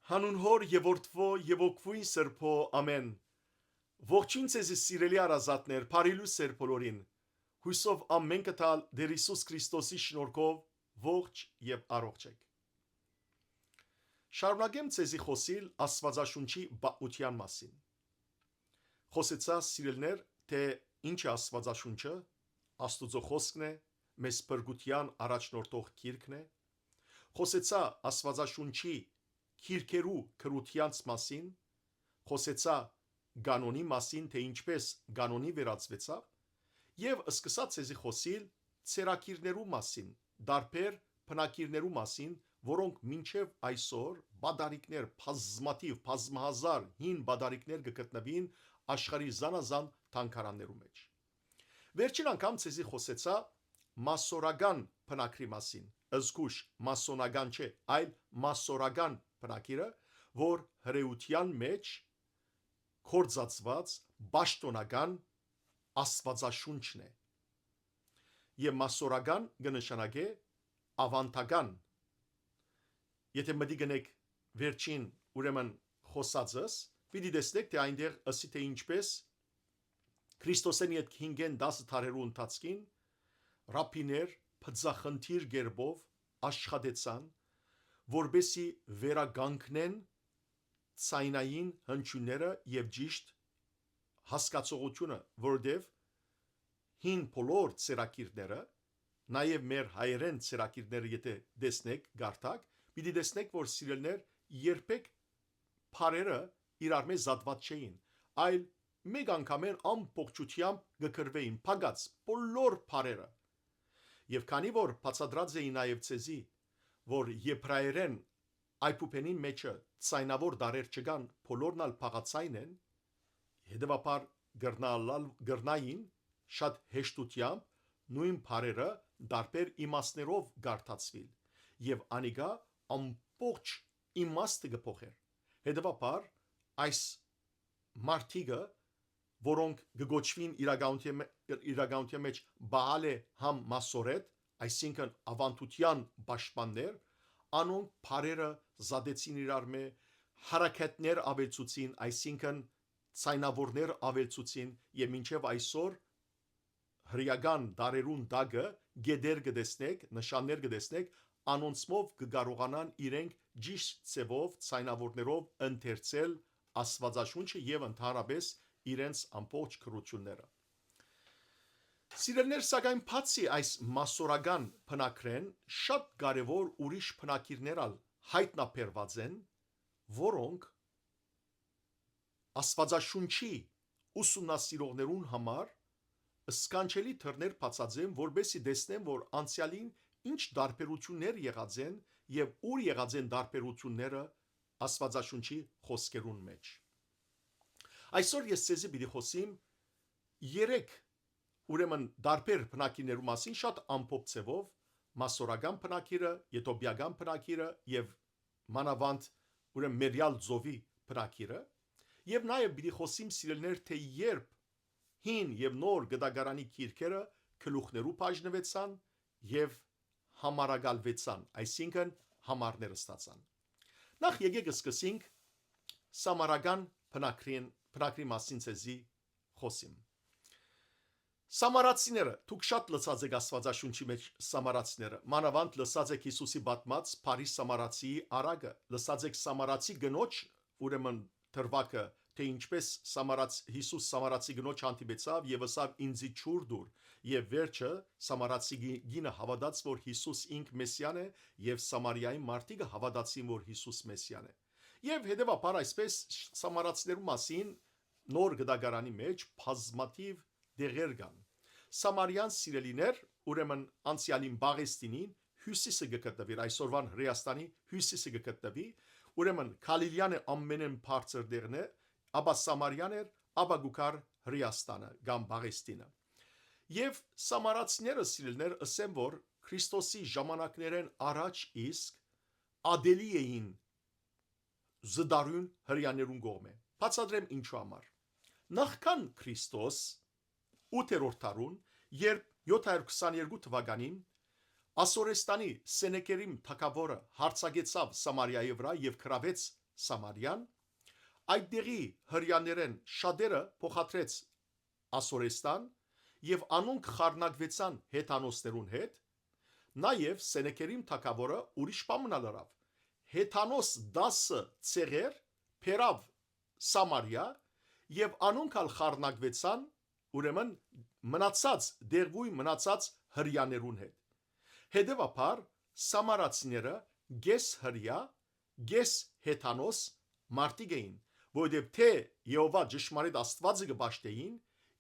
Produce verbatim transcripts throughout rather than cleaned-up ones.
Հանուն Հօր եւ Որդւոյ եւ Հոգւոյն Սրբոյ, ամէն։ Ողջոյն ձեզի, սիրելի հարազատներ, բարի լոյս ձեր բոլորին։ Յուսով ամէնքը տալ Տէր Յիսուս Քրիստոսի շնորհքով ողջ եւ առողջ էք։ Շարունակեմ ձեզի խօսիլ Աստուածաշունչի պատմութեան մասին։ Խօսեցայ, սիրելիներ, թէ ինչ է Աստուածաշունչը, Աստուծոյ խօսքն է, մեզ փրկութեան առաջնորդող գիրքն է։ Խօսեցայ Աստուածաշունչի գիրքերու գրութեանց մասին, խօսեցայ կանոնի մասին, թէ ինչպէս կանոնի վերածուեցաւ, եւ սկսայ ձեզի խօսիլ ցերակիրներու մասին, տարբեր բնակիրներու մասին, որոնք մինչեւ այսօր պատառիկներ, բազմաթիւ, բազմահազար հին պատառիկներ կը գտնուին աշխարհի զանազան թանգարաններու մէջ։ Վերջին անգամ ձեզի խօսեցայ մասորական բնակրի մասին, զգուշ, մասոնական չէ, այլ մասորական բնակիրը, որ հրեութեան մէջ կործածուած պաշտօնական Աստուածաշունչն է։ Եւ մասորական կը նշանակէ աւանդական։ Եթէ մտիկ ընէք վերջին, ուրեմն, խօսածս, պիտի տեսնէք, թէ այնտեղ ըսի, թէ ինչպէս Քրիստոսէն ետք հինգէն տասը դարերու ընթացքին ռաբբիներ բծախնդիր կերպով աշխատեցան, որպէսզի վերականգնեն ձայնային հնչիւնները եւ ճիշտ հասկացողութիւնը, որովհետեւ հին բոլոր ցերակիրները, նաեւ մեր հայերէն ցերակիրները, եթէ տեսնէք, կարդաք, պիտի տեսնէք, որ, սիրելիներ, երբեք բառերը իրարմէ զատուած չէին, այլ մէկ անգամէն ամբողջութեամբ կը գրուէին, փակած բոլոր բառերը։ Եւ քանի որ բացատրած էի նաեւ ձեզի, որ եբրայերէն այբուբենին մէջը ձայնաւոր տառեր չկան, բոլորն ալ բաղաձայն են, հետեւաբար կրնայ ըլլալ, կրնային շատ հեշտութեամբ նոյն բառերը տարբեր իմաստներով կարդացուիլ, եւ անիկա ամբողջ իմաստը կը փոխէր։ Հետեւաբար այս մարդիկը, որոնք կը կոչուին իրականութի մէ-, իրականության մէջ Բաալէ համ Մասորեթ, այսինքն՝ աւանդութեան պաշտպաններ, անոնք բառերը զատեցին իրարմէ, հարակեթներ աւելցուցին, այսինքն՝ ձայնաւորներ աւելցուցին, եւ մինչեւ այսօր հրեական տառերուն տակը գետեր կը տեսնէք, նշաններ կը տեսնէք, անոնցմով կը կարողանան իրենք ճիշդ ձեւով, ձայնաւորներով ընթերցել Աստուածաշունչը եւ ընդհանրապէս իրենց ամբողջ գրութիւնները։ Սիրելիներ, սակայն բացի այս մասորական բնագրէն, շատ կարեւոր ուրիշ բնագիրներ ալ յայտնաբերուած են, որոնք Աստուածաշունչի ուսումնասիրողներուն համար սքանչելի դռներ բացած են, որպէսզի տեսնեն, որ անցեալին ինչ տարբերութիւններ եղած են եւ ուր եղած են տարբերութիւնները Աստուածաշունչի խօսքերուն մէջ։ Այսօր ես ձեզի պիտի խօսիմ երեք, ուրեմն, տարբեր բնագիրներու մասին շատ ամփոփ ձեւով, մասորական բնագիրը, եթովպիական բնագիրը եւ մանաւանդ, ուրեմն, Մերեալ ծովի բնագիրը, եւ նաեւ պիտի խօսիմ, սիրելիներ, թէ երբ հին եւ նոր գտակարանի գիրքերը գլուխներու բաժնուեցան եւ համարակալուեցան, այսինքն՝ համարներ ստացան։ Նախ եկեք սկսենք սամարական բնագրին, բնագրի մասին ձեզի խօսիմ։ Սամարացիները, դուք շատ լսած էք Աստուածաշունչի մէջ սամարացիները, մանաւանդ լսած էք Յիսուսի պատմած բարի սամարացիի առակը, լսած էք սամարացի կնոջ, ուրեմն, դրուագը, թէ ինչպէս Սամարաց-, Յիսուս սամարացի կնոջ հանդիպեցաւ եւ ըսաւ. «Ինծի ջուր տուր», եւ վերջը Սամարացի գի-, կինը հաւատաց, որ Յիսուս ինք Մեսիան է, եւ Սամարիայի մարդիկը հաւատացին, որ Յիսուս Մեսիան է։ Եւ հետեւաբար այսպէս սամարացիներու մասին նոր գտակարանի մէջ բազմաթիւ դեղեր կան։ Սամարիան, սիրելիներ, ուրեմն անցեալին Պաղեստինին հիւսիսը կը գտնուի, այսօրուան Հրեաստանի հիւսիսը կը գտնուի, ուրեմն Գալիլեան է ամենէն բարձր դեղն է, ապա Սամարիան էր, ապա կու գար Հրեաստանը կամ Պաղեստինը։ Եւ սամարացիները, սիրելիներ, ըսեն, որ Քրիստոսի ժամանակներէն առաջ իսկ ատելի էին զտարուն հրեաներուն կողմէ։ Բացատրեմ ինչու համար։ Նախքան Քրիստոս, ութերորդ դարուն, երբ յոթ հարիւր քսաներկու թուականին Ասորեստանի Սենեքերիմ թագաւորը յարձակեցաւ Սամարիայի վրայ եւ գրաւեց Սամարիան, այդ դեղի հրեաներէն շատերը փոխադրեց Ասորեստան եւ անոնք խառնակուեցան հեթանոսներուն հետ, նաեւ Սենեքերիմ թագաւորը ուրիշ բան մնալ ըրաւ։ Հեթանոս տասը ցեղեր բերաւ Սամարիա եւ անոնք ալ խառնակուեցան, ուրեմն մնացած, դեղուի մնացած հրեաներուն հետ։ Հետեւաբար Սամարացիները կես հրեա, կես հեթանոս մարդիկ էին, որովհետեւ թէ Եհովա ճշմարիտ Աստուածը կը պաշտէին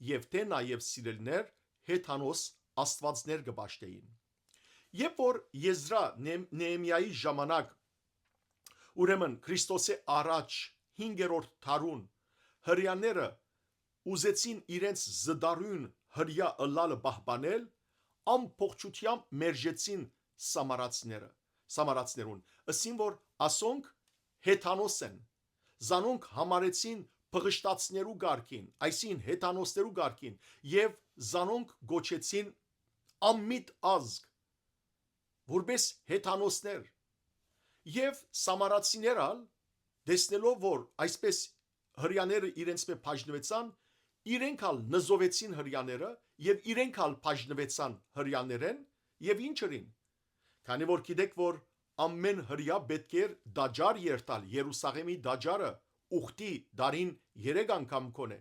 եւ թէ նաեւ սիրելիներ հեթանոս աստուածներ կը պաշտէին։ Երբ որ Եզրա Նեմ-, Նեհեմիայի ժամանակ, ուրեմն Քրիստոսի առաջ հինգերորդ դարուն հրեաները ուզեցին իրենց զտարուն հրեա ըլլալը պահպանել, ամբողջությամբ մերժեցին սամարացիները, սամարացիներուն, ըսին որ ասոնք հեթանոս են, զանոնք համարեցին բղշտացիներու կարգին, այսինքն հեթանոսներու կարգին, եւ զանոնք գոչեցին անմիտ ազգ, որպես հեթանոսներ։ Եւ սամարացիներ ալ, տեսնելով որ այսպես հրեաները իրենց մէ բաժնուեցան, իրենք ալ նզովեցին հրեաները եւ իրենք ալ բաժնուեցան հրեաներէն, եւ ինչ ըրին։ Քանի որ գիտեք որ ամէն հրեա պէտք էր տաճար երթալ, Երուսաղէմի տաճարը ուխտի դարին երեք անգամ գոնե։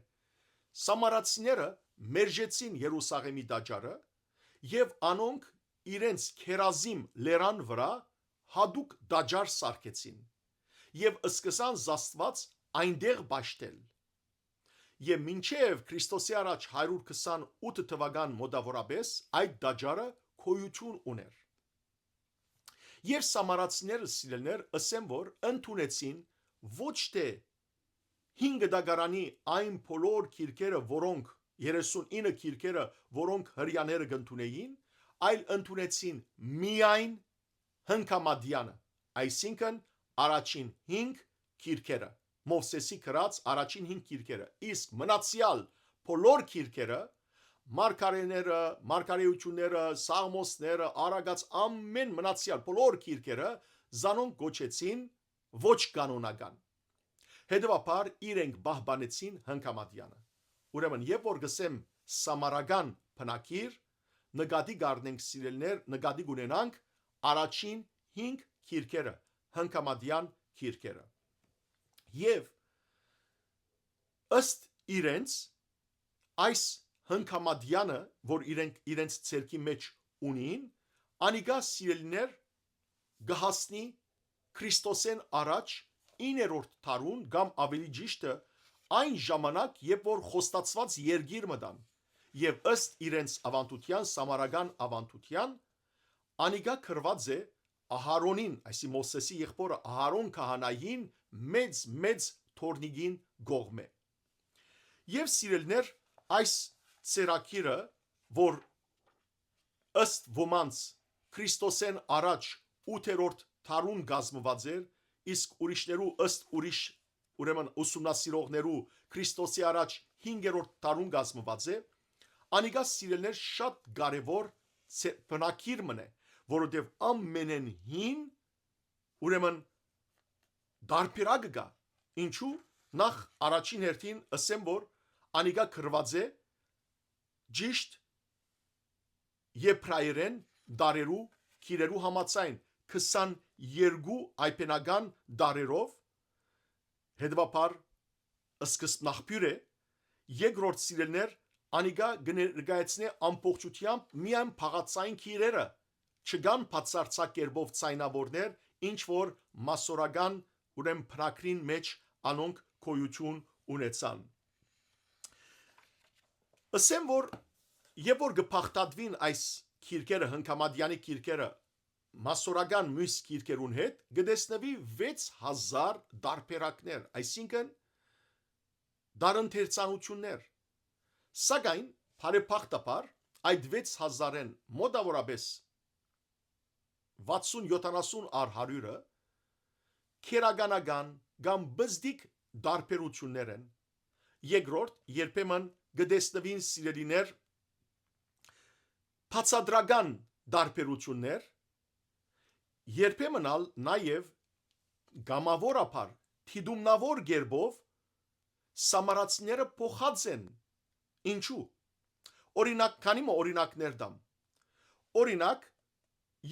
Սամարացիները մերժեցին Երուսաղէմի տաճարը եւ անոնք իրենց Քերազիմ լերան վրայ յատուկ տաճար սարքեցին եւ սկսան զաստուած այնտեղ պաշտել։ Եւ մինչեւ Քրիստոսի առաջ հարիւր քսանութ թուական մօտաւորապէս այդ տաճարը գոյութիւն ունէր։ Եւ սամարացիները, սիրելիներ, ըսեմ որ ընդունեցին ոչ թէ հին գտակարանի այն բոլոր գիրքերը, որոնք, երեսունինը գիրքերը, որոնք հրեաները կ'ընդունէին, այլ ընդունեցին միայն Հնկամատեանը, այսինքն առաջին հինգ գիրքերը, Մովսէսի գրած առաջին հինգ գիրքերը, իսկ մնացեալ բոլոր գիրքերը, մարգարեները, մարգարեութիւնները, սաղմոսները, արագած ամէն մնացեալ բոլոր գիրքերը, զանոնք գոչեցին ոչ կանոնական։ Հետեւաբար իրենք պահպանեցին Հնկամատեանը։ Ուրեմն, երբ որ գսեմ սամարական բնագիր, նկատի կ'առնենք, սիրելիներ, նկատի կ'ունենանք առաջին հինգ գիրքերը, Հնկամատեան գիրքերը։ Եւ ըստ իրենց, այս Հնկամատեանը, որ իրենք իրենց ձեռքի մէջ ունին, անիկա, սիրելիներ, կը հասնի Քրիստոսէն առաջ իններորդ դարուն կամ, ավելի ճիշդը, այն ժամանակ, երբ որ խոստացուած երկիր մտան, եւ ըստ իրենց աւանդութեան, սամարական աւանդութեան, անիկա գրուած է Ահարոնին, այսինքն Մովսէսի եղբօրը Ահարոն քահանային, մեծ, մեծ թորնիկին կողմէ։ Եւ, սիրելիներ, այս ծերագիրը, որ ըստ ոմանց Քրիստոսէն առաջ ութերորդ դարուն կազմուած էր, իսկ ուրիշներու, ըստ ուրիշ, ուրեմն, ուսումնասիրողներու, Քրիստոսի առաջ հինգերորդ դարուն կազմուած է, անիկա, սիրելիներ, շատ կարեւոր ցե-, բնագիր մըն է, որովհետեւ ամենէն հին, ուրեմն, տարբերակը կայ։ Ինչու՞։ Նախ, առաջին հերթին ըսեմ որ անիկա գրուած է ճիշդ եբրայերէն դարերու գիրերու համաձայն, քսաներկու այբենական դարերով, հետեւաբար սկզբնաղբիւր է, երկրորդ, սիրելիներ, անիկա կը ներկայացնէ ամբողջութեամբ միայն բաղացային գիրերը, չկան բացարձակ կերպով ձայնաւորներ, ինչ որ մասսորական, ուրեմն, բնագրին մէջ անոնք գոյութիւն ունեցան։ Ըսեմ որ, երբ որ կը բաղդատուին այս գիրքերը, Հնկամատեանի գիրքերը, մասսորական միւս գիրքերուն հետ, կը տեսնուի վեց հազար տարբերակներ, այսինքն՝ տարընթերցանութիւններ։ Սակայն, բարեբախտաբար, այդ վեց հազարէն մօտաւորապէս վաթսուն, յոթանասուն առ հարիւրը քերականական կամ պզտիկ տարբերութիւններ են։ Երկրորդ, երբեմն կը տեսնուին, սիրելիներ, բացատրական տարբերութիւններ, երբեմն ալ նաեւ կամաւորաբար դիտումնաւոր կերպով սամարացիները փոխած են։ Ինչու՞։ Օրինակ, քանի մը օրինակներ տամ։ Օրինակ,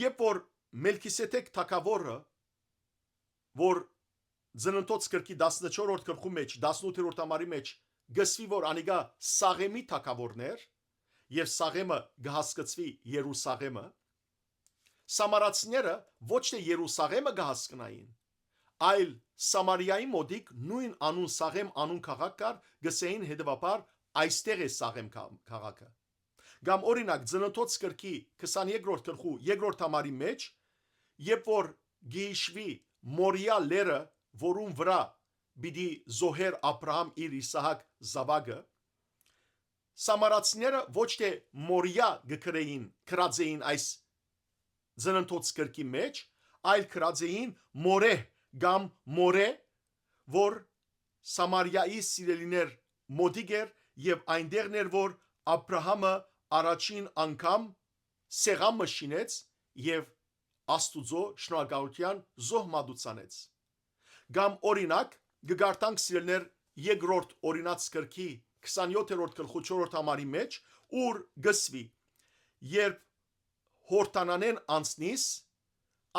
երբ որ Մելքիսեդեք թագաւորը, որ Ծննդոց գրքի տասնչորսերորդ գլխու մէջ, տասնութերորդ համարի մէջ, կսուի, որ անիկա Սաղեմի թագաւորն էր, եւ Սաղեմը կը հասկցուի Երուսաղէմը, սամարացիները ոչ թէ Երուսաղէմը կը հասկնային, այլ Սամարիայի մօտիկ նոյն անուն Սաղեմ անուն քաղաք կար, կսեին հետեւաբար այստեղ է Սաղեմ քաղ-, քաղաքը։ Կամ օրինակ, Ծննդոց գրքի քսաներկրորդ գլխու երկրորդ համարի մէջ, երբ որ գիշվի Մորիա լերը, որուն վրայ պիտի զոհեր Աբրահամ իր Իսահակ զաւակը, սամարացիները ոչ թէ Մորիա կը գրեին, գրած էին այս Ծննդոց գրքի մէջ, այլ գրած էին Մորեհ կամ Մորե, որ Սամարիայի, սիրելիներ, մօտիկ էր եւ այնտեղն էր, որ Աբրահամը առաջին անգամ սեղան մը շինեց եւ Աստուծոյ շնորհակալութեան զոհ մատուցանեց։ Կամ օրինակ, կը կարդանք, սիրելիներ, երկրորդ Օրինաց գրքի քսանեթերորդ գլխու չորրորդ համարի մէջ, ուր կսուի. «Երբ Յորդանանէն անցնիս,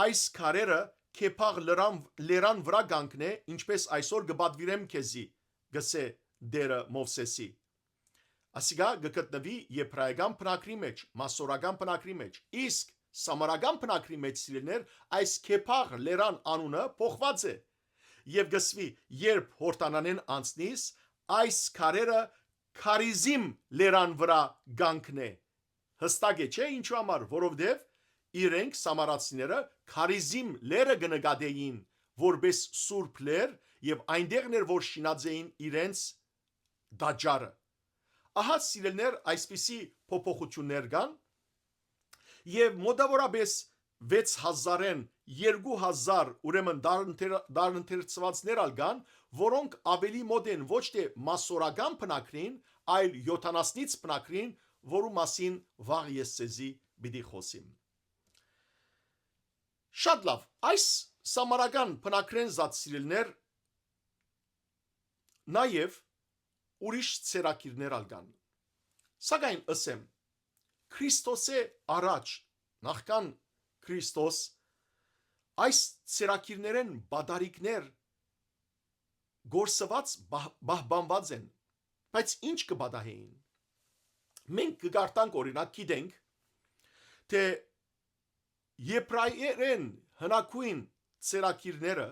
այս քարերը Քեփաղ լրան, լերան վրայ կանգնէ, ինչպես այսօր կը պատուիրեմ քեզի», կսէ Տէրը Մովսէսի։ Ասիկա կը գտնուի եբրայական բնագրի մէջ, մասորական բնագրի մէջ, իսկ սամարական բնագրի մէջ, սիրելիներ, այս Քեփաղ լերան անունը փոխուած է եւ կսուի. «Երբ Յորդանանէն անցնիս, այս քարերը Քարիզիմ լերան վրայ կանգնէ»։ Յստակ է, չէ՞, ինչու համար, որովհետեւ իրենք, սամարացիները, Քարիզիմ լերը կը նկատէին որպէս սուրբ լեր եւ այնտեղն էր, որ շինած էին իրենց տաճարը։ Ահա, սիրելիներ, այսպիսի փոփոխություններ կան եւ մոտաւորաբէս վեց հազարէն երկու հազար, ուրեմն, դարընթեր-, դարընթերցուածներ ալ կան, որոնք ավելի մոտ են ոչ թէ մասորական բնագրին, այլ յոթանասնից բնագրին, որու մասին վաղ ես ձեզի պիտի խօսիմ։ Շատ լաւ, այս սամարական բնագրէն զատ, սիրելիներ, նաեւ ուրիշ ցերակիրներ ալ կան։ Սակայն ըսեմ, Քրիստոսէ առաջ, նախքան Քրիստոս, այս ցերակիրներէն բադարիկներ կորսուած պահ-, պահպանուած են, բայց ի՞նչ կը պատահէին։ Մենք կը կարդանք, օրինակ, գիտենք, թէ Եբրայերէն հնագոյն ցերակիրները,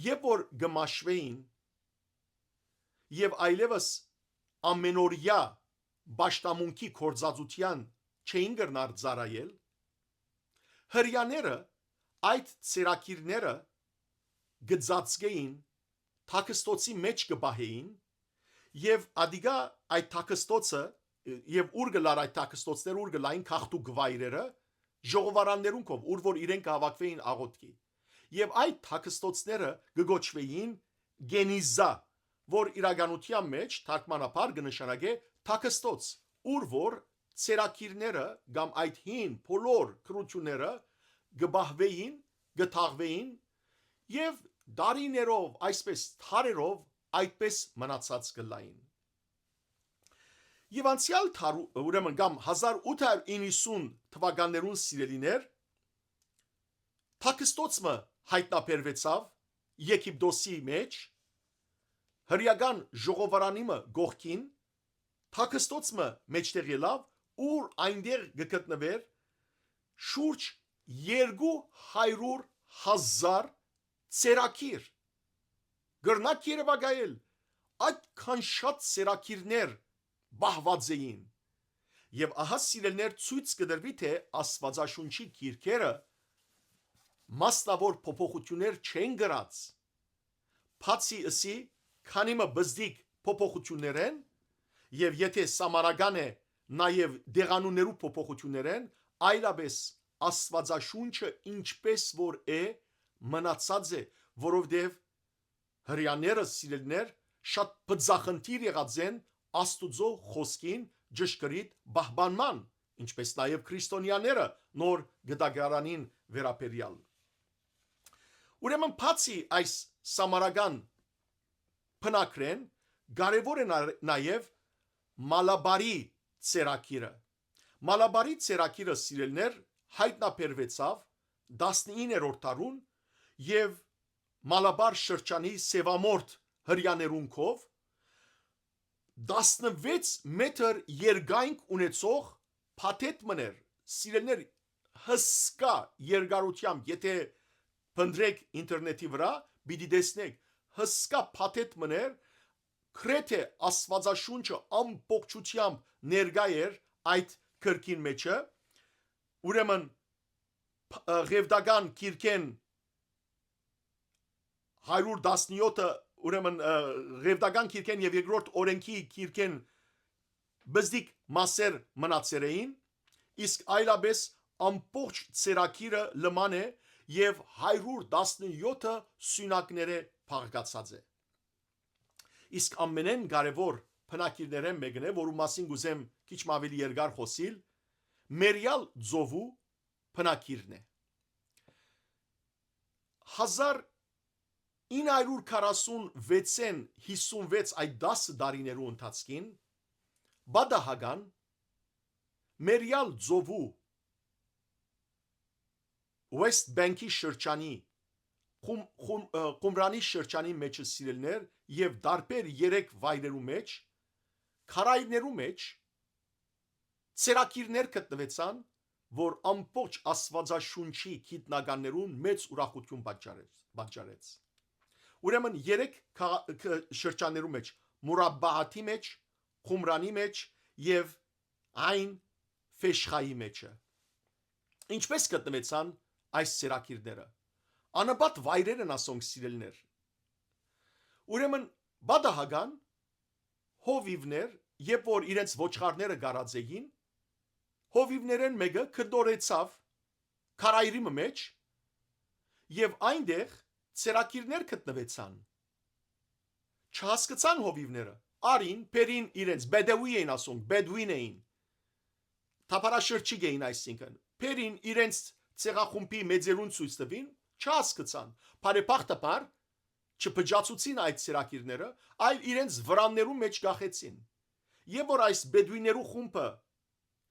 երբ որ կը մաշուէին եւ այլեւս ամենօրեայ պաշտամունքի գործածութեան չէին կրնար ծառայել, Հրեաները այդ ցերակիրները կը ծածկէին, թաքստոցի մէջ կը պահէին եւ ադիկա այդ թաքստոցը, եւ ուր կը լար այդ թաքստոցները, ուր կը լային գաղտնիք վայրերը, ժողովարաններուն քով, ուր որ իրենք կը հաւաքուէին աղօթքի։ Եւ այդ թաքստոցները կը կոչուէին Գենիզա, որ իրականութեան մէջ թարգմանաբար կը նշանակէ թաքստոց, ուր որ ցերակիրները կամ այդ հին բոլոր գրութիւնները կը պահուէին, կը թաղուէին եւ դարիներով, այսպես դարերով այդպես մնացած կը լային։ Եւ անցեալ դարու, ուրեմն կամ հազար ութ հարյուր իննսուն թուականներուն, սիրելիներ, թաքստոց մը յայտնաբերուեցաւ Եգիպտոսի մէջ, հրեական ժողովարանի մը կողքին, թաքստոց մը մէջտեղ ելաւ, ուր այնտեղ կը գտնուէր շուրջ երկու հարյուր հազար ցերակիր։ Կրնաք երեւակայել, այդքան շատ ցերակիրներ պահուած էին։ Եւ ահա, սիրելիներ, ցոյց կը տրուի, թէ Աստուածաշունչի գիրքերը մասնաւոր փոփոխութիւններ չեն կրած, բացի ըսի քանի մը բզդիկ փոփոխութիւններէն, եւ եթէ սամարական է, նաեւ դեղանուններու փոփոխութիւններէն, այլապես Աստուածաշունչը ինչպես որ է, մնացած է, որովհետեւ հրեաները, սիրելիներ, շատ բծախնդիր եղած են Աստուծոյ խօսքին ճշգրիտ պահպանման, ինչպես նաեւ քրիստոնեաները նոր գտակարանին վերաբերեալ։ Ուրեմն, բացի այս սամարական բնակրէն կարեւոր է նա-, նաեւ Մալաբարի ծերագիրը։ Մալաբարի ծերագիրը, սիրելիներ, յայտնաբերուեցաւ տասնիններորդ դարուն եւ Մալաբար շրջանի սեւամորթ հրեաներուն քով տասնվեց մետր երկայնք ունեցող փաթեթ մըն էր, սիրելիներ, հսկայ երկարութեամբ, եթե փնտրեք ինտերնետի վրայ, պիտի տեսնեք, հսկայ փաթեթ մըն էր, գրեթէ Աստուածաշունչը ամբողջութեամբ ներկայ էր այդ գրքին մեջը, ուրեմն, փ-, ը, Ղեւտական գիրքէն հարիւր տասնեօթը, ուրեմն, ը, Ղեւտական գիրքէն եւ երկրորդ օրենքի գիրքէն բզդիկ մասեր մնացեր էին, իսկ այլապես ամբողջ ծերագիրը լման է եւ հարիւր տասնեօթը սիւնակներէ բաղկացած է։ Իսկ ամենէն կարեւոր բնագիրներէն մէկն է, որու մասին կ'ուզեմ քիչ մը աւելի երկար խօսիլ, Մերեալ ծովու բնագիրն է։ Հազար ինը հարիւր քառասուն վեցէն յիսուն վեց, այդ տասը տարիներու ընթացքին, պատահական Մերեալ ծովու West Bank-ի շրջանի Խում-, Խում-, ը, Խումրանի շրջանի մէջը, սիրելիներ, եւ տարբեր երեք վայրերու մէջ, քարայրներու մէջ, ծերագիրներ գտնուեցան, որ ամբողջ Աստուածաշունչի գիտնականներուն մեծ ուրախութիւն պատճառեց, պատճառեց։ Ուրեմն երեք քաղա-, ք-, շրջաններու մէջ, Մուրաբաաթի մէջ, Խումրանի մէջ եւ այն Ֆեշխայի մէջը։ Ինչպէս գտնուեցան այս ծերագիրները։ Անապատ վայրեր են ասոնք, սիրելիներ։ Ուրեմն պատահական հովիվներ, երբ որ իրենց ոչխարները գարած էին, հովիվներէն մէկը կտորեցաւ քարայրի մը մէջ եւ այնտեղ ծերագիրներ գտնուեցան։ Չհասկցան հովիվները, արին, բերին իրենց, բեդեուի էին ասոնք, բեդուին էին, թափառաշրջիկ էին այսինքն, բերին իրենց ցեղախումբի մեծերուն ցոյց տուին, չհասկցան, բարեբախտաբար չփճացուցին այդ ծերագիրները, այլ իրենց վրաններու մէջ կախեցին։ Եւ որ այս բեդուիներու խումբը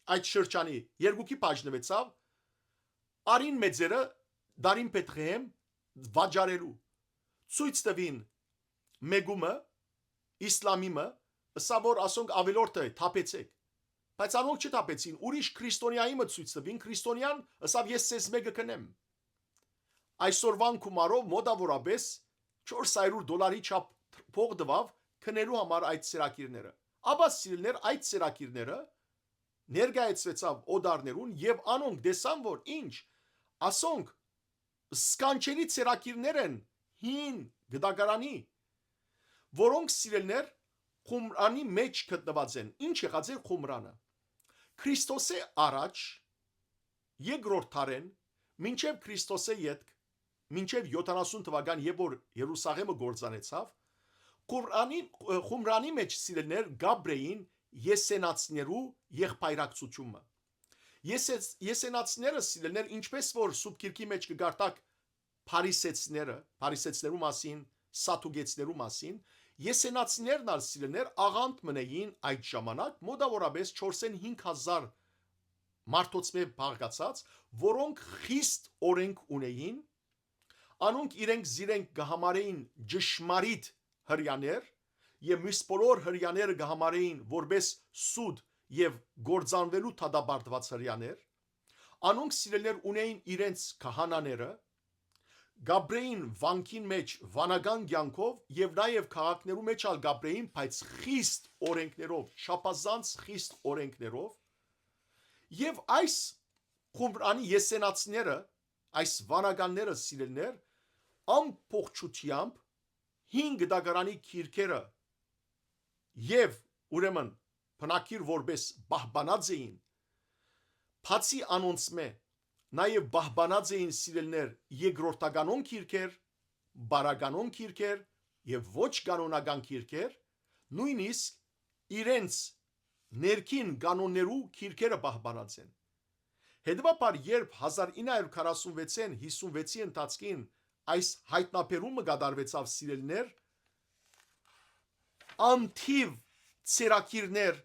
այդ շրջանի երկուքի բաժնուեցաւ, արին մեծերը դարին Բեթղեհեմ վաճառելու, ցոյց տուին մեկումը, իսլամի մը, ըսաւ որ ասոնք ավելորդը է, թափեցեք։ Բայց անոնք չթափեցին, ուրիշ քրիստոնեայի մը ցոյց տուին, քրիստոնեան ըսաւ ես ձեզ մեկը կնեմ։ Այսօրվան գումարով մոտաւորապէս չորս հարիւր դոլարի չափ փող տուաւ գնելու համար այդ ծերագիրները։ Ապա, սիրելիներ, այդ ծերագիրները ներկայացուեցաւ օտարներուն եւ անոնք տեսան որ ինչ, ասոնք սքանչելի ծերագիրներ են հին գտակարանի, որոնք, սիրելիներ, Ղումրանի մէջ գտնուած են։ Ինչ եղած էր Ղումրանը։ Քրիստոսէ առաջ երկրորդ դարէն մինչեւ Քրիստոսէ ետք, մինչեւ յոթանասուն թուական, երբ որ Երուսաղէմը կործանեցաւ, Ղուրանի, Ղումրանի մէջ, սիրելիներ, կապրէին եսենացիներու եղբայրակցութիւնը։ Եսես-, եսենացիները, սիրելիներ, ինչպէս որ Սուրբ Գիրքի մէջ կը կարդաք փարիսեցիները, փարիսեցիներու մասին, սադուկեցիներու մասին, եսենացիներն ալ, սիրելիներ, աղանդ մըն էին այդ ժամանակ, մոտաւորապէս չորսէն հինգ հազար մարդոցմէ բաղկացած, որոնք խիստ օրենք ունեին, անոնք իրենք զիրենք կը համարէին ճշմարիտ հրեաներ եւ մյուս բոլոր հրեաները կը համարէին որպես սուտ եւ կործանուելու դատապարտուած հրեաներ, անոնք, սիրելիներ, ունեին իրենց քահանաները, կապրէին վանքին մէջ վանական կեանքով եւ նաեւ քաղաքներու մէջ ալ կապրէին, բայց խիստ օրենքներով, չափազանց խիստ օրենքներով, եւ այս Ղումրանի եսենացիները, այս վանականները, սիրելիներ, ամբողջութեամբ հին գտակարանի գիրքերը եւ, ուրեմն, բնակիր որպես պահպանած էին, բացի անոնցմէ, նաեւ պահպանած էին, սիրելիներ, երկրորդականոն գիրքեր, բարականոն գիրքեր եւ ոչ կանոնական գիրքեր, նոյնիսկ իրենց ներքին կանոններու գիրքերը պահպանած են։ Հետեւաբար, երբ հազար ինը հարիւր քառասունվեցէն յիսունվեցի ընթացքին այս յայտնաբերումը կատարուեցաւ, սիրելիներ, անթիւ ցերակիրներ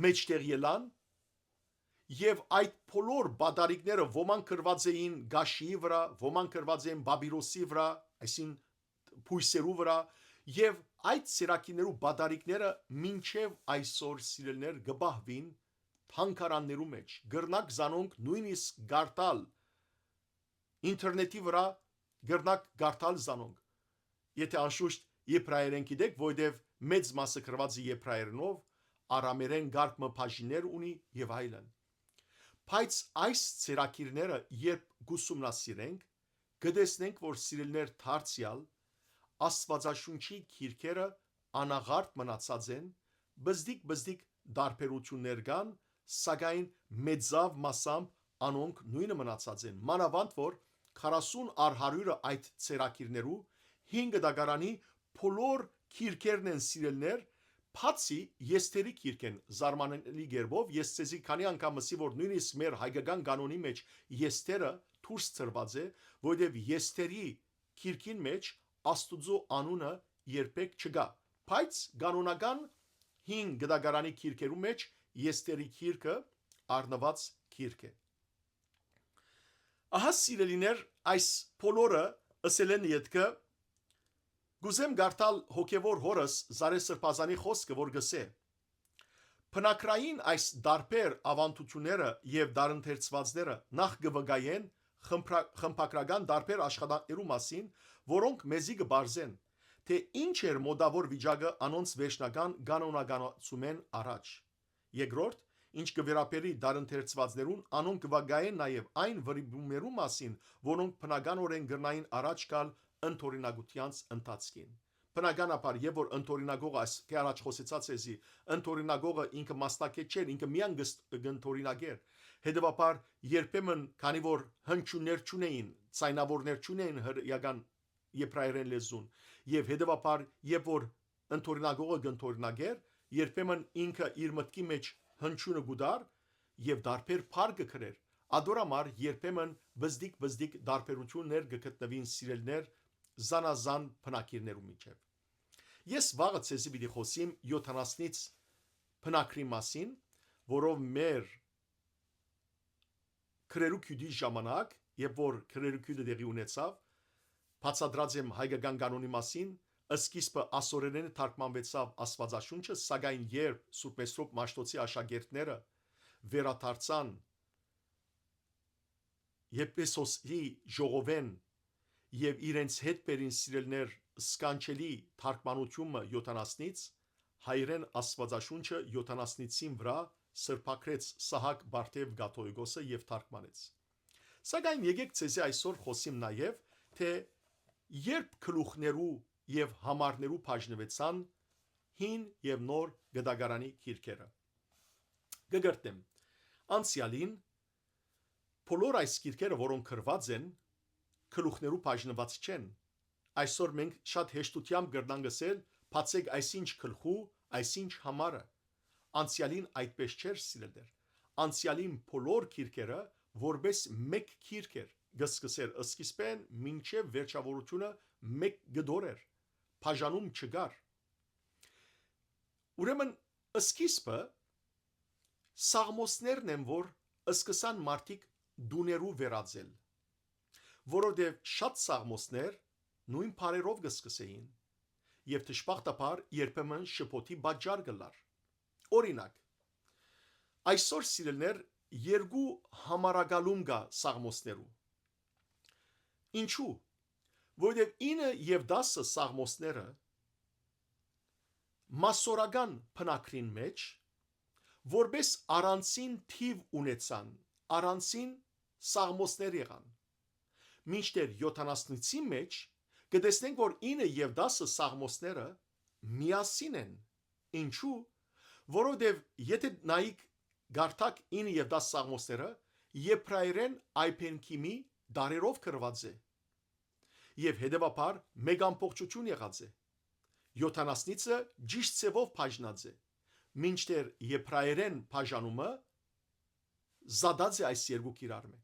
մէջտեղ ելան, եւ այդ բոլոր բադարիկները, ոմանք գրուած էին կաշիի վրայ, ոմանք գրուած էին պապիրոսի վրայ, այսինքն բոյսերու վրայ, եւ այդ ցերակիրներու բադարիկները մինչեւ այսօր, սիրելիներ, կը պահուին թանգարաններու մէջ։ Կրնաք զանոնք նոյնիսկ կարդալ, ինտերնետի վրայ կրնաք կարդալ զանոնք, եթէ անշուշտ եբրայերէն գիտեք, որովհետեւ մեծ մասը գրուած է եբրայերէնով, արամերէն կարգ մը բաժիններ ունի եւ այլն։ Բայց այս ցերակիրները երբ կ'ուսումնասիրենք, կը տեսնենք, որ, սիրելիներ, դարձեալ Աստուածաշունչի գիրքերը անաղարտ մնացած են, բզդիկ-բզդիկ տարբերութիւններ կան, սակայն մեծաւ մասամբ անոնք նոյնը մնացած են, մանաւանդ որ քառասուն առ հարիւրը այդ ցերակիրներու հին կտակարանի բոլոր գիրքերն են, սիրելիներ, բացի Եստերի գիրքէն, զարմանալի կերպով, ես ձեզի քանի անգամ ըսի, որ նոյնիսկ մեր հայկական կանոնի մէջ Եստերը դուրս տրուած է, որովհետեւ Եստերի գիրքին մէջ Աստուծոյ անունը երբեք չկայ, բայց կանոնական հին կտակարանի գիրքերու մէջ Եստերի գիրքը առնուած գիրք է։ Ահա, սիրելիներ, այս բոլորը ըսելէն ետքը կ'ուզեմ կարդալ հոգեւոր հօրս Զարէ Սրբազանի խօսքը, որ կ'ըսէ. «Բնակրային այս տարբեր աւանդութիւնները եւ դարընթերցուածները նախ կը վկայեն խմբրա-, խմբագրական տարբեր աշխատանքներու մասին, որոնք մեզի կը պարզեն, թէ ինչ էր մօտաւոր վիճակը անոնց վերջնական կանոնականացումէն առաջ։ Երկրորդ, ինչ կը վերաբերի դարընթերցուածներուն, անոնք կը վկայեն նաեւ այն վրիպումներու մասին, որոնք բնականօրէն կրնային առաջ գալ ընդօրինակութեանց ընթացքին»։ Բնականաբար, երբ որ ընդօրինակողը, այս թէ առաջ խօսեցած էզի, ընդօրինակողը ինքը մասնակից չէր, ինքը միայն կը ս-, կ'ընդօրինակէր։ Հետեւաբար, երբեմն, քանի որ հնչիւններ չունէին, ձայնաւորներ չունէին հրեական եբրայերէն լեզուն, եւ հետեւաբար, երբ որ ընդօրինակողը կ'ընդօրինակէր, երբեմն ինքը իր մտքի մէջ հնչիւնը կու տար եւ տարբեր բառ կը գրէր, ադոր համար երբեմն բզդիկ-բզդիկ տարբերութիւններ կը գտնուին, սիրելիներ, զանազան բնակիրներու միջեւ։ Ես վաղը ձեզի պիտի խօսիմ յոթանասնից բնակրի մասին, որով մեր գրերու գիւտի ժամանակ, երբ որ գրերու գիւտը տեղի ունեցաւ, բացատրած եմ հայկական կանոնի մասին, սկիզբը ասորերէն թարգմանուեցաւ Աստուածաշունչը, սակայն երբ Սուրբ Մեսրոպ Մաշտոցի աշակերտները վերադարձան Եփեսոսի ժողովէն եւ իրենց հետ բերին, սիրելիներ, սքանչելի թարգմանութիւնը յոթանասնից, հայերէն Աստուածաշունչը յոթանասնիցին վրայ սրբագրեց Սահակ Բարթեւ Կաթողիկոսը եւ թարգմանեց։ Սակայն եկեք ձեզի այսօր խօսիմ նաեւ, թէ երբ գլուխներու եւ համարներու բաժնուեցան հին եւ նոր գտակարանի գիրքերը։ Կը կրկնեմ, անցեալին բոլոր այս գիրքերը, որոնք գրուած են, գլուխներու բաժնուած չեն։ Այսօր մենք շատ հեշտութեամբ կրնանք ըսել, բացեք այսինչ գլխու, այսինչ համարը։ Անցեալին այդպես չէր, սիրելիներ։ Անցեալին բոլոր գիրքերը որպես մեկ գիրք էր, կը սկսէր սկիզբէն մինչեւ վերջաւորութիւնը, մեկ կտոր էր, բաժանում չկար։ Ուրեմն, սկիզբը սաղմոսներն են, որ սկսան մարդիկ տուներու վերածել, որովհետեւ շատ սաղմոսներ նոյն բառերով կը սկսէին եւ դժբախտաբար երբեմն շփոթի պատճառ կ'ըլլար։ Օրինակ, այսօր, սիրելիներ, երկու համարակալում կայ սաղմոսներու։ Ինչու՞։ Որովհետեւ ինը եւ տասը սաղմոսները մասսորական բնագրին մէջ որպես առանձին թիւ ունեցան, առանձին սաղմոսներ եղան, մինչդեռ յոթանասնիցի մէջ կը տեսնենք, որ ինը եւ տասը սաղմոսները միասին են։ Ինչու՞։ Որովհետեւ եթէ նայիք, կարդաք ինը եւ տասը սաղմոսները, եբրայերէն Այբենքիմի դարերով գրուած է եւ հետեւաբար մեկ ամբողջութիւն եղած է։ Յոթանասնիցը ճիշտ ձեւով բաժնած է, մինչդեռ եբրայերէն բաժանումը զատած է այս երկուք իրարմէ։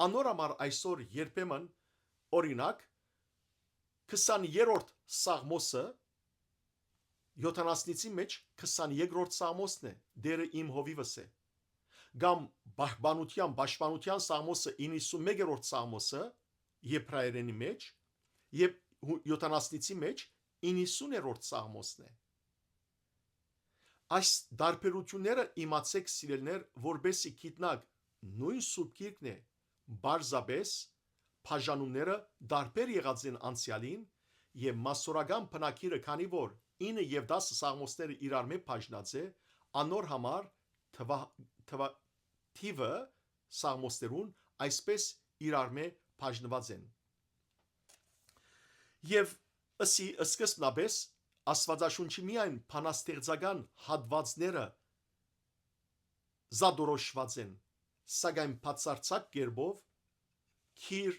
Անոր համար այսօր երբեմն, օրինակ, քսաներորդ սաղմոսը, յոթանասնիցի մէջ քսաներորդ սաղմոսն է, «Տէրը իմ հովիվս է»։ Կամ պահպանութեան, պաշտպանութեան սաղմոսը, իննսունմեկերորդ սաղմոսը, Եբրայերէնի մէջ, եւ հու-, յոթանասնիցի մէջ իննսուներորդ սաղմոսն է։ Այս տարբերութիւնները իմացէք, սիրելիներ, որպեսզի գիտնաք, նոյն Սուրբ Գիրքն է, պարզապէս բաժանումները տարբեր եղած են անցեալին, եւ մասսորական բնագիրը, քանի որ ինը եւ տասը սաղմոսները իրարմէ բաժնած է, անոր համար թվա-, թվա-, թիւը սաղմոսներուն այսպէս իրարմէ բաժնուած են։ Եւ ըսի, սկզբնապէս Աստուածաշունչի միայն բանաստեղծական հատուածները զատորոշուած են, սակայն բացարձակ կերպով քիր,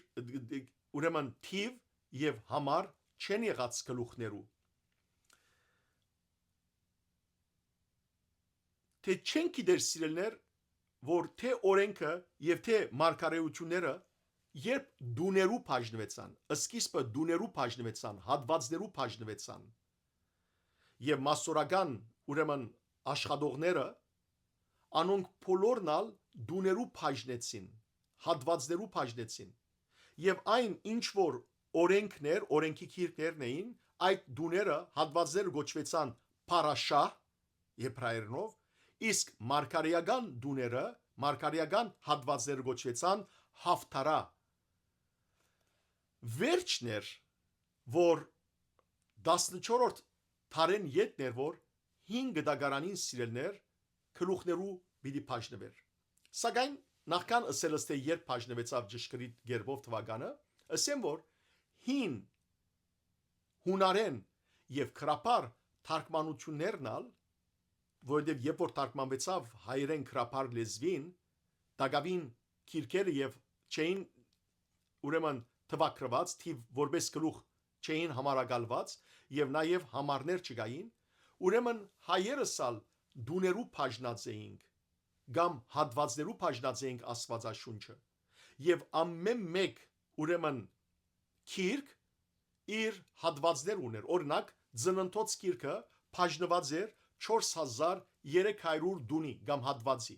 ուրեմն թիւ եւ համար չեն եղած գլուխներու։ Թէ չեն գիտեր, սիրելիներ, որ թէ օրէնքը եւ թէ մարգարէութիւնները երբ տուներու բաժնուեցան, սկիզբը տուներու բաժնուեցան, հատուածներու բաժնուեցան, եւ մասսորական, ուրեմն, աշխատողները, անոնք բոլորն ալ տուներու բաժնեցին, հատուածներու բաժնեցին, եւ այն, ինչ որ օրէնքներ, օրէնքի գիրքներն էին, այդ տուները, հատուածները կոչուեցան փարաշահ, եբրայերենով, իսկ մարգարէական տուները, մարգարէական հատուածները կոչուեցան հաֆթարա։ Վերջն էր, որ տասնչորրորդ դարէն ետն էր, որ հին կտակարանին, սիրելիներ, գլուխներու պիտի բաժնուէր։ Սակայն նախքան ըսելս, թէ երբ բաժնուեցաւ ճշգրիտ կերպով թուականը, ըսեմ, որ հին յունարէն եւ գրաբար թարգմանութիւններն ալ, որովհետեւ երբ որ թարգմանուեցաւ հայերէն գրաբար լեզուին, տակաւին գիրքերը եւ չէին, ուրեմն, թուագրուած, թիւ որպէս գլուխ չէին համարակալուած եւ նաեւ համարներ չկային, ուրեմն հայերս ալ տուներու բաժնած էինք կամ հատուածներու բաժնած էինք Աստուածաշունչը, եւ ամէն մէկ, ուրեմն, գիրք իր հատուածներ ուներ։ Օրինակ, Ծննդոց գիրքը բաժնուած էր չորս հազար երեք հարիւր տունի կամ հատուածի,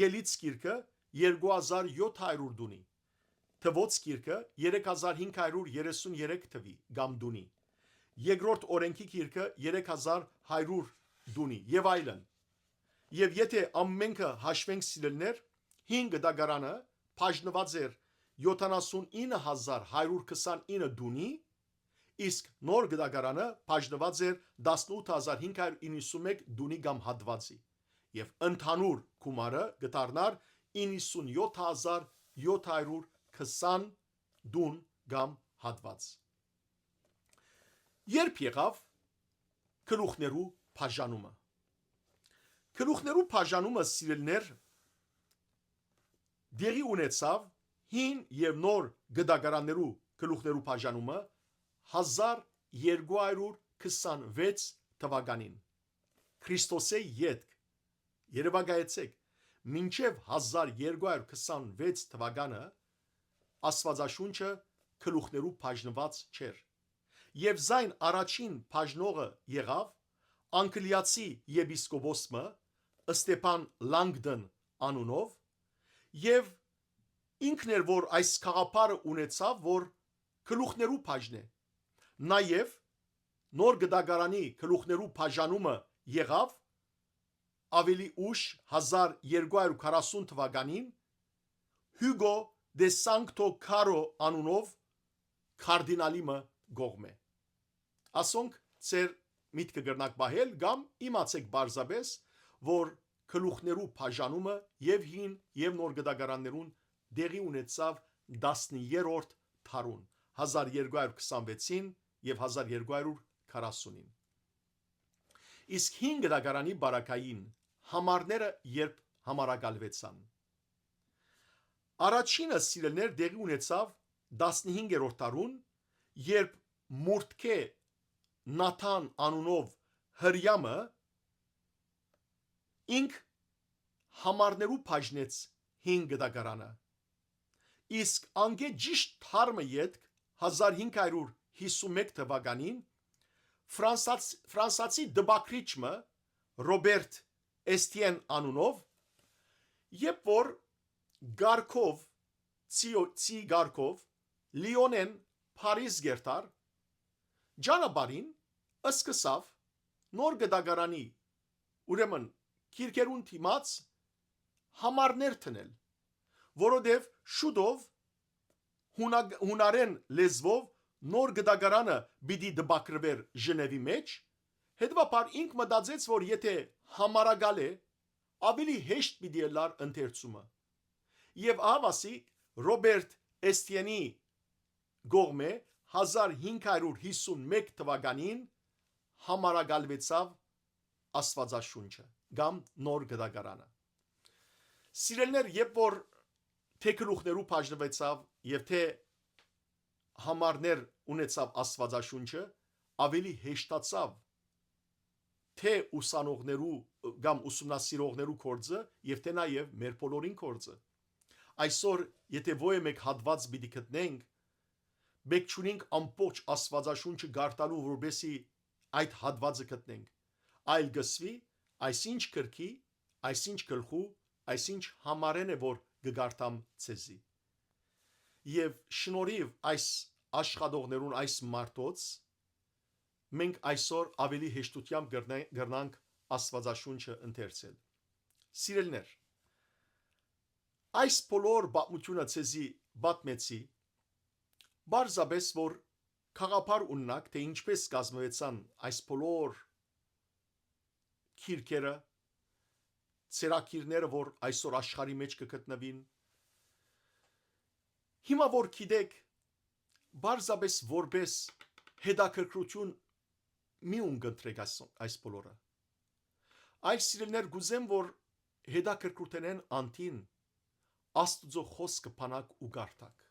Ելից գիրքը երկու հազար յոթ հարիւր տունի, Թվոց գիրքը երեք հազար հինգ հարիւր երեսուն երեք թուի կամ տունի, Երկրորդ օրէնքի գիրքը երեք հազար հարիւր տունի եւ այլն։ Եւ եթէ ամէնքը հաշուենք, սիրելիներ, հին կտակարանը բաժնուած էր յոթանասուն ինը հազար հարիւր քսանինը տունի, իսկ նոր կտակարանը բաժնուած էր տասնութ հազար հինգ հարիւր իննսունմէկ տունի կամ հատուածի, եւ ընդհանուր գումարը կը դառնար իննսունյոթ հազար յոթ հարիւր քսան տուն կամ հատուած։ Երբ եղաւ գլուխներու բաժանումը։ Գլուխներու բաժանումը, սիրելիներ, տեղի ունեցաւ հին եւ նոր կտակարաններու գլուխներու բաժանումը հազար երկու հարիւր քսանվեց թուականին, Քրիստոսէ ետք։ Երեւակայեցէք, մինչեւ հազար երկու հարիւր քսանվեց թուականը Աստուածաշունչը գլուխներու բաժնուած չէր։ Եւ զայն առաջին բաժնողը եղաւ անգլիացի եպիսկոպոս մը, Ստեփան Լանգտոն անունով, եւ ինքն էր, որ այս գաղափարը ունեցաւ, որ գլուխներու բաժնէ։ Նաեւ նոր կտակարանի գլուխներու բաժանումը եղաւ ավելի ուշ, հազար երկու հարիւր քառասուն թուականին, Հիւգո դե Սանկտո Քարո անունով կարդինալի մը կողմէ։ Ասոնք ձեր միտքը կրնաք պահել կամ իմացեք պարզապէս, որ գլուխներու բաժանումը եւ հին եւ նոր կտակարաններուն տեղի ունեցաւ տասներորդ դարուն, հազար երկու հարիւր քսանվեցին եւ հազար երկու հարիւր քառասունին։ Իսկ հին կտակարանի պարագային համարները երբ համարակալուեցան։ Առաջինը, սիրելիներ, տեղի ունեցաւ տասնհինգերորդ դարուն, երբ Մուրտքէ Նաթան անունով Հրեամը ինք համարներու բաժնեց հին կտակարանը, իսկ անկէ ճիշտ դար մը ետք, հազար հինգ հարիւր յիսուն մէկ թուականին, ֆրանսաց-, ֆրանսացի տպագրիչ մը, Ռոբերտ Էստիեն անունով, երբ որ գարկով, ծիո-, ծի գարկով, Լիոնէն Փարիզ գերտար, ճանապարհին սկսաւ նոր գտակարանի, ուրեմն, գիրքերուն դիմաց համարներ դնել, որովհետեւ շուտով հունագ-, հունարեն լեզուով նոր գտակարանը պիտի տպագրուէր Ժնեւի մէջ, հետեւաբար ինք մտածեց, որ եթէ համարակալէ, աւելի հեշտ պիտի ըլլար ընթերցումը։ Եւ ահա ասի Ռոբերտ Էստիենի կողմէ հազար հինգ հարիւր յիսուն մէկ թուականին համարակալուեցաւ Աստուածաշունչը կամ նոր գտակարանը։ Սիրելիներ, երբ որ թէ գլուխներու բաժնուեցաւ եւ թէ համարներ ունեցաւ Աստուածաշունչը, աւելի հեշտացաւ թէ ուսանողներու կամ ուսումնասիրողներու գործը եւ թէ նաեւ մեր բոլորին գործը։ Այսօր, եթէ ոյ մէկ հատուած պիտի գտնենք, պէք չունինք ամբողջ Աստուածաշունչը կարդալու, որպեսզի այդ հատուածը գտնենք, այլ կսուի, այսինչ գրքի, այսինչ գլխու, այսինչ համարեն է, որ կկարդամ ձեզի։ Եւ շնորհիւ այս աշխատողներուն, այս մարդոց, մենք այսօր աւելի հեշտութեամբ կրնե-, կրնանք Աստուածաշունչը ընթերցել։ Սիրելիներ, այս բոլոր պատմութիւնը ձեզի պատմեցի, պարզապէս որ գաղափար ունենաք, թէ ինչպէս կազմուեցան այս բոլոր գիրքերը, ծերագիրները, որ այսօր աշխարհի մէջ կը գտնուին։ Հիմա որ գիտէք, պարզապէս որպէս հետաքրքրութիւն մի ունկնդրեք այս, այս բոլորը։ Այլ, սիրելիներ, կուզեմ, որ հետաքրքրութենէն անդին Աստուծոյ խօսքը բանաք ու կարդաք։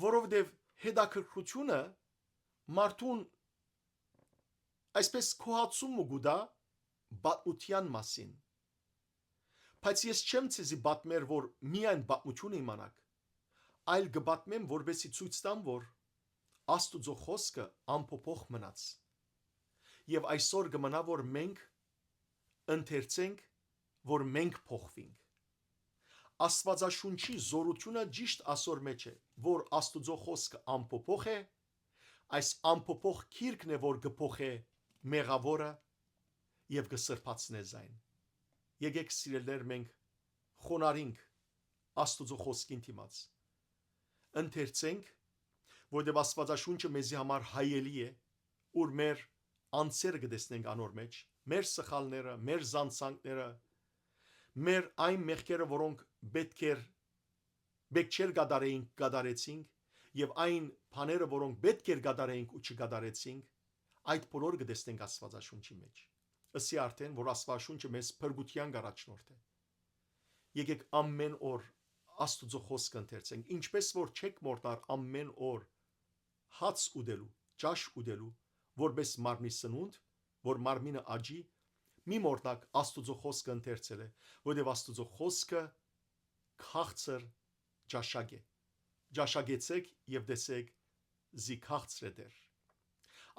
Որովհետեւ հետաքրքրութիւնը մարդուն այսպէս գոհացում մը կու տայ պատմութեան մասին։ Բայց ես չեմ ձեզի պատմեր, որ միայն պատմութիւնը իմանաք, այլ կը պատմեմ, որպեսզի ցոյց տամ, որ Աստուծոյ խօսքը անփոփոխ մնաց։ Եւ այսօր կը մնայ, որ մենք ընթերցենք, որ մենք փոխուինք։ Աստուածաշունչի զօրութիւնը ճիշդ ասոր մէջ է, որ Աստուծոյ խօսքը անփոփոխ է, այս անփոփոխ գիրքն է, որ կը փոխէ մեղաւորը եւ կը սրբացնէ զայն։ Եկէք, սիրելիներ, մենք խոնարհինք Աստուծոյ խօսքին դիմաց, ընթերցենք, որովհետեւ Աստուածաշունչը մեզի համար հայելի է, ուր մեր անձերը կը տեսնենք անոր մէջ, մեր սխալները, մեր զանցանքները, մեր այն մեղքերը, որոնք պէտք էր, պէտք չէր կատարեինք, կատարեցինք, եւ այն բաները, որոնք պէտք էր կատարեինք ու չկատարեցինք, այդ բոլորը կը տեսնենք Աստուածաշունչի մէջ։ Ըսի արդեն, որ Աստուածաշունչը մեզ փրկութեան կ'առաջնորդէ։ Եկեք ամեն օր Աստուծոյ խօսքը ընթերցենք, ինչպէս որ չէք մոռնար ամեն օր հաց ուտելու, ճաշ ուտելու, որպէս մարմնի սնունդ, որ մարմինը աճի, մի մոռնաք Աստուծոյ խօսքը ընթերցելը, որովհետեւ Աստուծոյ խօսքը քաղցր ճաշակ է։ Ճաշակեցէք եւ տեսէք, զի քաղցր է Տէր։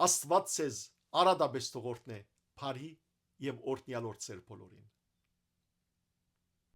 Աստուած ձեզ արատապէս թող օրհնէ, բարի եւ օրհնեալ օր ձեր բոլորին։